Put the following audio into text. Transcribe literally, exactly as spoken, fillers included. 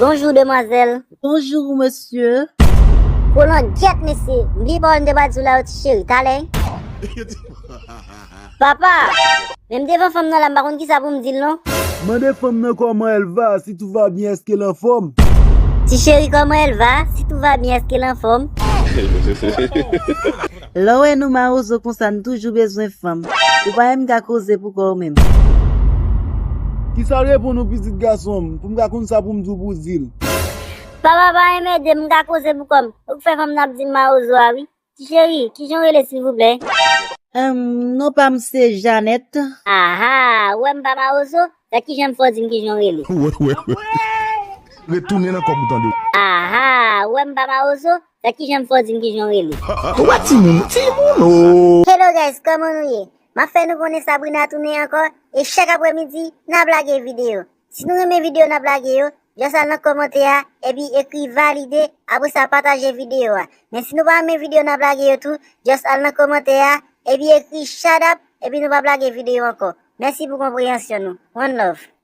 Bonjou, demwazèl. Bonjou, mesye. Kolon gyèt, mesye. M bliye pawòl m te pral di w la, yo, ti cheri. Talè. Papa! Men m devan fanm nan la, m pa konn kisa pou m di l, non. Mande fanm nan comment elle va, si tout va bien, est-ce qu'elle en forme? Ti cheri, comment elle va, si tout va bien, est-ce qu'elle en forme? Lè w wè nou mawozo konsa, n toujou bezwen fanm. Ou pa menm ka koze pou kò w menm. Kisa l reponn ou, pitit gason m, pou m ka konn sa pou m di w pou di l? Papa pa menm ede m, m ka koze pou kò m. Ou k fè fanm nan ap di m mawozo a, wi. Ti cheri, kijan w rele, silvouplè? Em, non pa m se Janèt. Aha, ou wè m pa mawozo? Sa kijan m fè w di m kijan w rele? Wè, wè, wè. Retounen nan kòb ou, tande. Aha, ou wè m pa mawozo? Sa kijan m fè w di m kijan w rele? Ou wè timoun, timoun, oh. Hello guys, kòman nou ye? M ap fè nou konnen Sabrina tounen ankò, e chak aprèmidi, n ap lage videyo. Si nou renmen videyo n ap lage yo, just al nan kòmantè a, epi ekri valide, apre sa pataje videyo a. Men si nou pa renmen videyo n ap lage yo tou, just al nan kòmantè a, epi ekri shut up, epi nou p ap lage videyo ankò. Mèsi pou konpreyansyon nou. One love.